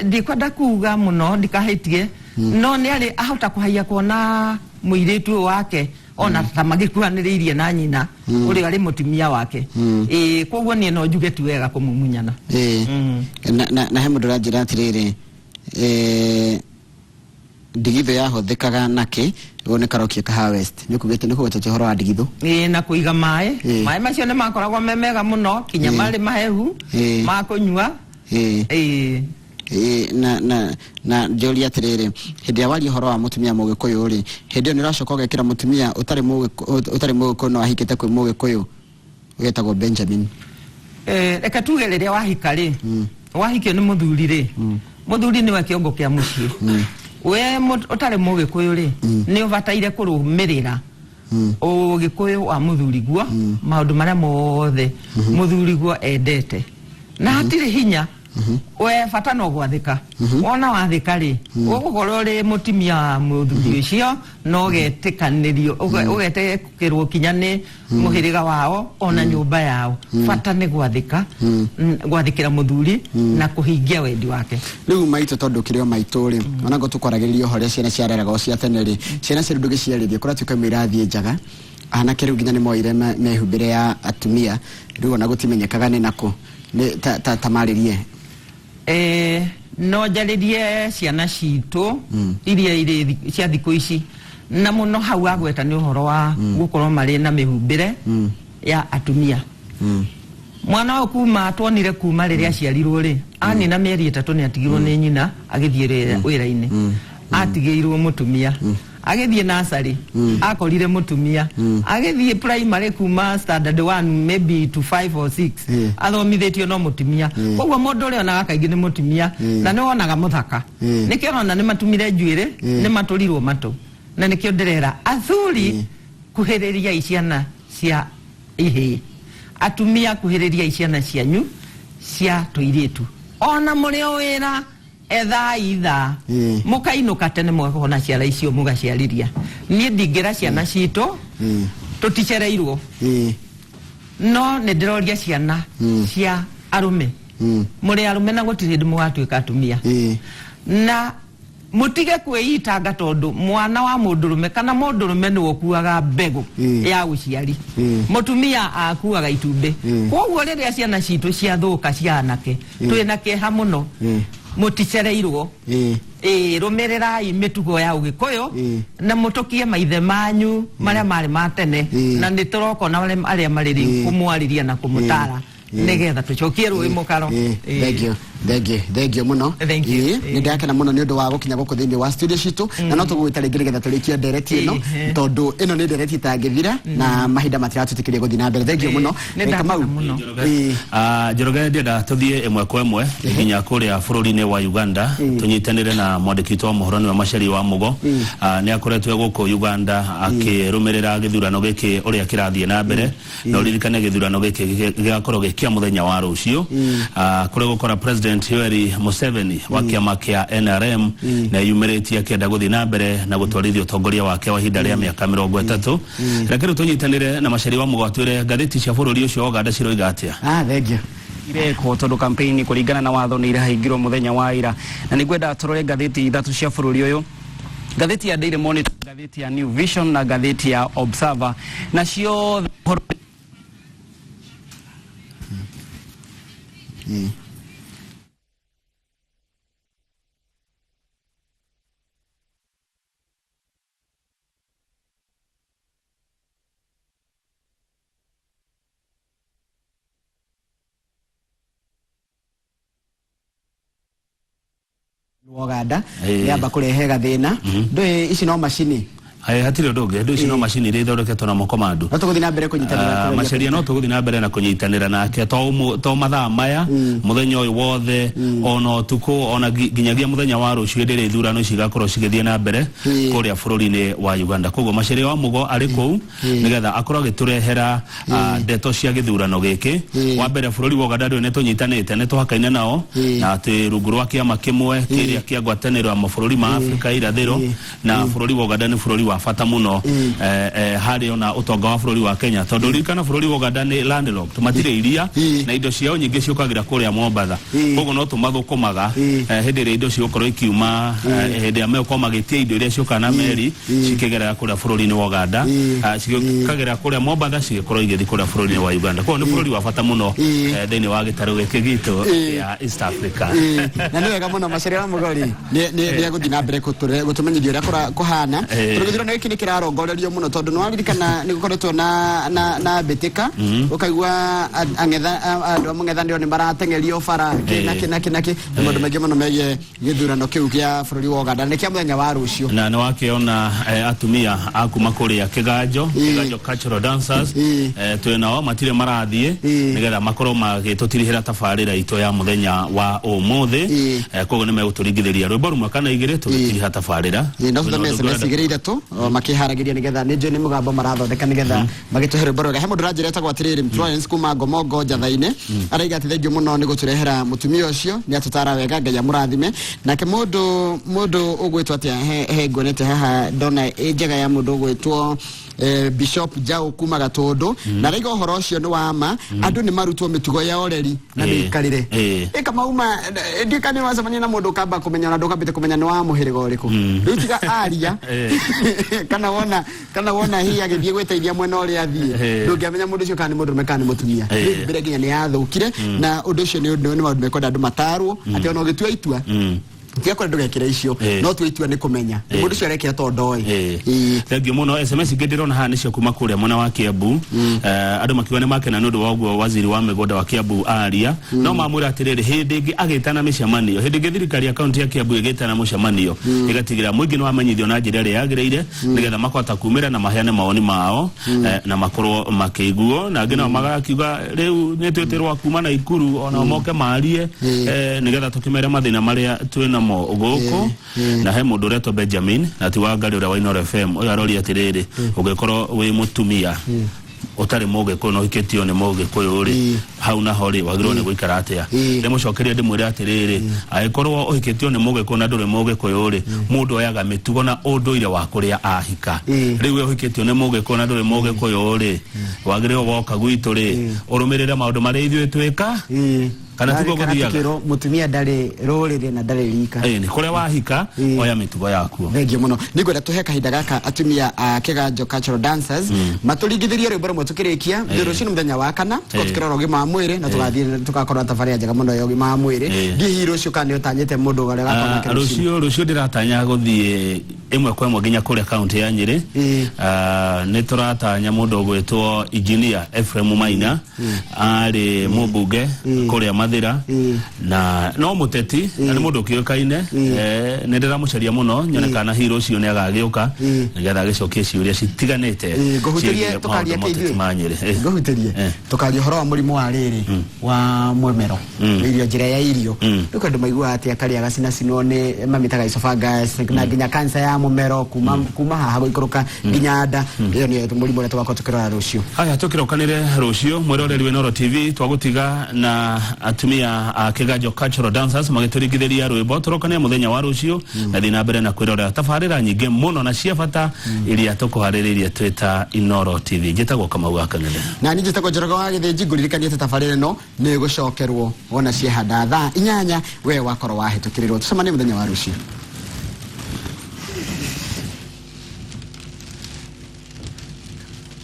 ndikwenda kuga mũno ndikahĩtie, no nĩ arĩ ahota kũhaiya kuona mũirĩtu ũyũ wake ona ta magĩkuhanĩrĩirie na nyina ũrĩa arĩ mũtumia wake. Ĩĩ, koguo niĩ no njuge ti wega kũmumunyana. Na he mũndũ ũranjĩra atĩrĩrĩ, ndigithũ yahũthĩkaga nakĩ? Ũyũ nĩ Karokia Kahawa West, nĩ kugĩte nĩ kũgwetete ũhoro wa ndigithũ. Ĩĩ, na kũiga maĩ. Maĩ macio nĩ makoragwo me mega mũno, kinya marĩ mahehu ma kũnyua. Ĩĩ. Ĩĩ, na njũria atĩrĩrĩ, hĩndĩ ĩrĩa waria ũhoro wa mũtumia mũgĩkũyũ rĩ, hĩndĩ ĩyo nĩ ũracoka ũgekĩra mũtumia ũtarĩ mũgĩkũyũ no ahikĩte kwĩ mũgĩkũyũ wĩtagwo Benjamin. Reke tuge rĩrĩa wahika rĩ, wahikio nĩ mũthuri rĩ, mũthuri nĩwe kĩongo kĩa mũciĩ. We ũtarĩ mũgĩkũyũ rĩ, nĩ ũbataire kũrũmĩrĩra ũgĩkũyũ wa mũthuri guo, maũndũ marĩa mothe mũthuri guo endete, na hatirĩ hinya we, bata no gwathĩka. Wona wathĩka rĩ, ũgũkorwo ũrĩ mũtumia wa mũthuri ũcio na ũgetĩkanĩrio, ũgetĩkĩrwo kinya nĩ mũhĩrĩga wao ona nyũmba yao. Bata nĩ gwathĩka, gwathĩkĩra mũthuri na kũhingia wendi wake. Rĩu maitũ, tondũ kĩrĩ o maitũ rĩ, ona ngo tũkwaragĩrĩria ũhoro ũrĩa ciana ciareragwo cia tene rĩ, ciana cia rĩu ndũgĩciarĩrie kũratuĩka imwe irathiĩ njaga, anake rĩu nginya nĩ moire mehumbĩre ya atumia, rĩu ona gũtimenyekaga nĩ nakũ. Nĩ ta marĩrie. No njarĩrie ciana citũ iria irĩ cia thikũ ici, na mũno hau agweta nĩ ũhoro wa gũkorwo marĩ na mĩhumbĩre ya atumia. Mwana ũyũ kuma tuonire kuma rĩrĩa aciarirwo rĩ, anina mĩeri 3 nĩ atigirwo nĩ nyina agĩthiĩ wĩra-inĩ, atigĩirwo mũtumia. Agĩthiĩ nursery, akorire mũtumia. Agĩthiĩ primary, kuma standard 1 maybe to 5 or 6, athomithĩtio no mũtumia. Koguo mũndũ ũrĩa onaga kaingĩ nĩ mũtumia, na nĩ wonaga mũthaka. Nĩkĩo ũrona nĩ matumire njuĩrĩ, nĩ matũrirwo matũ, na nĩkĩo ndĩrera athuri, kuhĩrĩriai ciana cia ihĩĩ. Atumia, kuhĩrĩriai ciana cianyu cia tũirĩtu. Ona mũrĩ o wĩra, ethai ithaa mũkainũka tene, mũgakorwo na ciara icio mũgaciarĩria. Niĩ ndingĩra ciana citũ tũticereirwo, no nĩ ndĩroria ciana cia arũme, mũrĩ arũme na gũtirĩ hĩndĩ mũgatuĩka atumia, na mũtige kwĩitanga, tondũ mwana wa mũndũrũme kana mũndũrũme nĩwe ũkuaga mbegũ ya ũciari, mũtumia akuaga itumbĩ. Koguo rĩrĩa ciana citũ ciathũka cia anake, twĩna kĩeha mũno. Mũticereirwo. Ĩĩ, rũmĩrĩrai mĩtugo ya ũgĩkũyũ na mũtũkie maithe manyu marĩa marĩ ma tene, na nĩ tũroka na arĩa marĩ rĩu kũmwarĩria na kũmũtara, nĩgetha tũcokie rũĩ mũkaro. Ĩĩ. Thank you, thank you, thank you mũno. Thank you. Nĩ ndakena mũno nĩ ũndũ wa gũkinya gũkũ thĩinĩ wa studio citũ, na no tũgũgwĩta rĩngĩ nĩgetha tũrĩkie ndereti ĩno, tondũ ĩno nĩ ndereti ĩtangĩthira na mahinda matiratwĩtĩkĩria gũthiĩ na mbere. Thank you mũno. Nĩ ndakena Kamau. mũno. Njoroge, ndĩrenda tũthiĩ ĩmwe kwa ĩmwe nginya kũrĩa bũrũri-inĩ wa Uganda, tũnyitanĩre na mwandĩki witũ wa mohoro, nĩwe Maceri wa Mugo. Nĩ akoretwo e gũkũ Uganda akĩrũmĩrĩra gĩthurano gĩkĩ ũrĩa kĩrathiĩ na mbere, na ũririkane gĩthurano gĩkĩ gĩgakorwo gĩ kĩa mũthenya wa rũciũ, kũrĩa gũkora President Yoweri Museveni wa kĩama kĩa NRM na yumĩrĩtie akĩenda gũthiĩ na mbere na gũtwarithia ũtongoria wake wa ihinda rĩa mĩaka 30. Reke rĩu tũnyitanĩre na Maceri wa Mugo atwĩre ngathĩti cia bũrũri ũcio wa Uganda ciroiga atĩa. Ah, thank you. Irekwo tondu campaign kũringana na watho nĩ irahingirwo mũthenya wa ira, na nĩ ngwenda tũrore ngathĩti ithatũ cia bũrũri ũyũ, ngathĩti ya Daily Monitor, ngathĩti ya New Vision na ngathĩti ya Observer, na ciothe ũhoro Uganda nĩamba kũrehe gathĩna ndũĩ ici no macini. Ĩ, hatirĩ ũndũ ũngĩ, ndũ ici no macini iria ithondeketwo na moko ma andũ. No tũgũthiĩ na mbere kũnyitanĩra kũgeria. Maceria, no tũgũthiĩ na mbere na kũnyitanĩra nake to mathaa maya, mũthenya ũyũ wothe, ona ũtukũ, ona nginyagia mũthenya wa rũciũ, hĩndĩ ĩrĩa ithurano ici igakorwo cigĩthiĩ na mbere kũrĩa bũrũri-inĩ wa Uganda. Koguo Maceria wa Mugo arĩ kũu nĩgetha akorwo agĩtũrehera ndeto cia gĩthurano gĩkĩ. Wa mbere, bũrũri wa Uganda ndũĩ nĩ tũnyitanĩte, nĩ tũhakaine nao, na atĩ rungu rwa kĩama kĩmwe kĩrĩa kĩa ngwatanĩro ya mabũrũri ma Afrika ya irathĩro, na bũrũri wa Uganda nĩ bũrũri wa bata mũno harĩ ona ũtonga wa bũrũri wa Kenya, tondũ ririkana bũrũri wa Uganda nĩ landlocked, matirĩ iria, na indo ciao nyingĩ ciũkagĩra kũrĩa Mombatha. Koguo no tũmathũkũmaga hĩndĩ ĩrĩa indo cigũkorwo ikiuma, hĩndĩ ĩrĩa megũkorwo magĩtia indo iria ciũkaga na meri cikĩgerera kũrĩa bũrũri-inĩ wa Uganda, cigĩũkagĩra kũrĩa Mombatha, cigĩkorwo igĩthiĩ kũrĩa bũrũri-inĩ wa Uganda. Koguo nĩ bũrũri wa bata mũno thĩinĩ wa gĩtarũ gĩkĩ gitũ kĩa East Africa. Na nĩ wega mũno, Maceria wa Mũgori nĩ egũthiĩ na mbere gũtũmenyithia ũrĩa kũhana. Tũrĩgũthiĩ. Gĩthurano gĩkĩ nĩ kĩrarongorerio mũno tondũ nĩ waririkana nĩ gũkoretwo na mbĩtĩka, ũkaigua andũ a mũng'ethanĩro nĩ marateng'erio bara kĩ na kĩ na kĩ na kĩ, na maũndũ maingĩ mũno megiĩ gĩthurano kĩu kĩa bũrũri wa Ũganda nĩ kĩa mũthenya wa rũciũ. Na nĩ wakĩona atumia a kuma kũrĩa Kĩganjo, Kĩganjo Cultural Dancers, twĩ nao matirĩ marathiĩ nĩgetha makorwo magĩtũtirihĩra tabarĩra itũ ya mũthenya wa ũmũthĩ. Koguo nĩ megũtũringithĩria rwĩmbo rũmwe kana igĩrĩ tũgĩtiriha tabarĩra. Ĩĩ, no Twĩna tũthome ũndũ SMS ũngĩenda- igĩrĩ ithatũ o, makĩharagĩria nĩgetha nĩ njũĩ nĩ mũgambo marathondeka nĩgetha magĩtũhe rwĩmbo rwega. He mũndũ ũranjĩra etagwo atĩrĩrĩ, Florence kuma Ngomongo Njatha-inĩ, araiga atĩ thengiũ mũno nĩ gũtũrehera mũtumia ũcio, nĩ atũtara wega, Ngai amũrathime. Nake mũndũ ũgwĩtwo atĩa, he nguonete haha ndona ĩ njega ya mũndũ ũgwĩtwo Bishop Jau kuma Gatũndũ, na araiga ũhoro ũcio nĩ wa ma, andũ nĩ marutwo mĩtugo ya ũreri na mĩikarĩre. Ĩka mauma ndiũĩ kana nĩ wacemania na mũndũ ũkamba kũmenya ona ndũkambĩte kũmenya nĩ wa mũhĩrĩga ũrĩkũ, rĩu tiga aria kana wona hihi agĩthiĩ gwĩteithia mwena ũrĩa athiĩ, ndũngĩamenya mũndũ ũcio kana nĩ mũndũrũme kana nĩ mũtumia. Mĩhumbĩre nginya nĩ yathũkire, na ũndũ ũcio nĩ maũndũ mekwenda andũ matarwo atĩ ona ũgĩtua itua, tiga kũrĩa ndũgekĩre icio, no tua itua nĩ kũmenya mũndũ ũcio arekĩra tondũ ndoĩ. Thengiũ mũno. SMS ingĩ ndĩrona haha nĩcio kuma kũrĩa mwena wa Kiambu. Andũ makiuga nĩ makena nĩ ũndũ wa ũguo waziri wa mĩgũnda wa Kiambu aria, no mamwĩra atĩrĩrĩ, hĩndĩ ĩngĩ agĩtana mĩcemanio, hĩndĩ ĩngĩ thirikari ya kaunti ya Kiambu ĩgĩtana mũcemanio, ĩgatigĩrĩra mũingĩ nĩ wamenyithio na njĩra ĩrĩa yagĩrĩire nĩgetha makahota kumĩra na maheane mawoni mao, na makorwo makĩiguo. Na angĩ nao magakiuga rĩu nĩ twĩtĩrwo kuma Naikuru ona moke marie, nĩgetha tũkĩmere mathĩna marĩa twĩ namo gũkũ. Na he mũndũ ũretwo Benjamin, na ti wa Ngarĩ ũrĩa wa Inooro FM, ũyũ aroria atĩrĩrĩ, ũngĩkorwo wĩ mũtumia ũtarĩ mũgĩkũyũ na ũhikĩtio nĩ mũgĩkũyũ rĩ, hau naho rĩ, wagĩrĩirwo nĩ gũikara atĩa? Ndĩmũcokerie ndĩmwĩre atĩrĩrĩ, angĩkorwo ũhikĩtio nĩ mũgĩkũyũ na ndũrĩ mũgĩkũyũ rĩ, mũndũ oyaga mĩtugo na ũndũire wa kũrĩa ahika. Rĩu we ũhikĩtio nĩ mũgĩkũyũ na ndũrĩ mũgĩkũyũ rĩ, wagĩrĩirwo woka gwitũ rĩ, ũrũmĩrĩre maũndũ marĩa ithuĩ twĩka, kana tiguo Kana gũthiaga? tukĩrwo mũtumia ndarĩ rũrĩrĩ na ndarĩ rika. Ĩĩ, nĩ kũrĩa wahika, oya mĩtugo yakuo. Thengiũ mũno. Nĩngwenda tũhe kahinda gaka atumia a Kĩganjo Cultural Dancers matũringithĩrie rwĩmbo rũmwe tũkĩrĩkia. Rũciũ nĩ mũthenya wa kana, tũkorwo tũkĩrora ũgima wa mwĩrĩ na tũgathiĩ tũgakorwo na tabarĩra njega mũno ya ũgima wa mwĩrĩ. Ndiĩ hihi rũciũ kana nĩ ũtanyĩte mũndũ ũrĩa ũgakorwo nake rũciũ? Rũciũ ndĩratanya gũthiĩ ĩmwe kwa ĩmwe nginya kũrĩa kaunti ya Nyĩrĩ. Ah, nĩ tũratanya mũndũ ũgwĩtwo Engineer Ephraim Maina, arĩ mũmbunge kũrĩa Mathĩra na no mũteti na nĩ mũndũ ũkĩũĩkaine. Nĩ ndĩramũcaria mũno nyone kana hihi rũciũ nĩ agagĩũka nĩgetha agĩcokie ciũria citiganĩte Ngũhutĩrie ciĩgiĩ tũkaria maũndũ ma ũteti kĩ ma Nyĩrĩ. Ngũhutĩrie tũkaria ũhoro wa mũrimũ wa rĩrĩ wa mwemero, irio, njĩra ya irio. Rĩu andũ maiguaga atĩ akarĩa gacinacinwo nĩ mamĩtaga esophagus na nginya cancer ya mũmero kuma haha gũikũrũka nginya nda. Ĩyo nĩyo mũrimũ ũrĩa tũgakorwo tũkĩrora rũciũ. Haya, tũkĩrokanĩre rũciũ, mwĩroreri wa Inooro TV. Twagũtiga na atumia a Kĩganjo Cultural Dancers magĩtũringithĩria rwĩmbo. Tũrokanĩre mũthenya wa rũciũ na thiĩ na mbere na kwĩrorera tabarĩra nyingĩ mũno na cia bata iria tũkũharĩrĩirie twĩ ta Inooro TV. Njĩtagwo Kamau wa Kang'ethe. Na niĩ njĩtagwo Njoroge wa Gĩthĩnji. Ngũririkanie atĩ tabarĩra ĩno nĩ ĩgũcokerwo wona ciehanda thaa 8, we wakorwo wahĩtũkĩrĩrwo. Tũcemanie mũthenya wa rũciũ.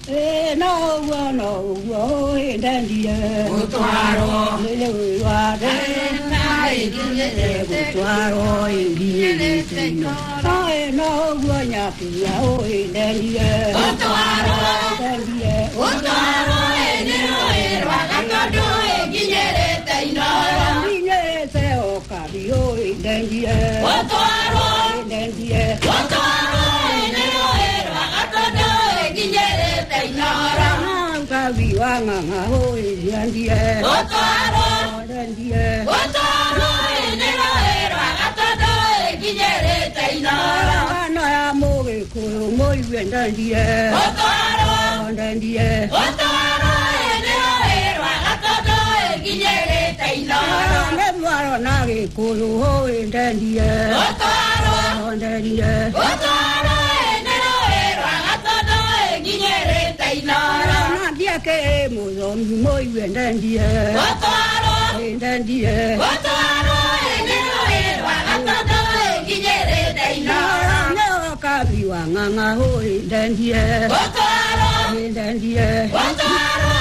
Ĩ, no ũguo, no ũguo ĩndendire gũtwarwo nĩ rũĩ rwa gũtwarwo ĩnginyĩrĩte ino. No ũguo nyakinya ĩndendire gũtwarwo, ndendire gũtwarwo nĩ rũĩ rwa Gatũndũ ĩnginyĩrĩte Inooro. Nginyĩrĩte o kabiũ ĩndendire gũtwarwo, ndendire gũtwarwo nĩ rũĩ rwa Gatũndũ ĩnginyĩrĩte Inooro. Kabi wa ng'ang'a ĩndendire gũtwarwo, ndendire gũtwarwo nĩ rũĩ rwa Gatũndũ ĩnginyĩrĩte Inooro. Ngano ya mũgĩkũyũ mũigue ndendire gũtwarwo, ndendire gũtwarwo nĩ rũĩ rwa Gatũndũ ĩnginyĩrĩte Inooro. Nĩ mwaro na gĩkũyũ ndendire gũtwarwo, ndendire gũtwarwo nĩ rũĩ rwa Gatũndũ ĩnginyĩrĩte Inooro. Na ndiakĩrĩ mũthomi mũigue ndendire gũtwarwo, ndendire gũtwarwo nĩ rũĩ rwa Gatũndũ ĩnginyĩrĩte Inooro. Nĩ kabi wa ng'ang'a ndendire gũtwarwo, ndendire gũtwarwo.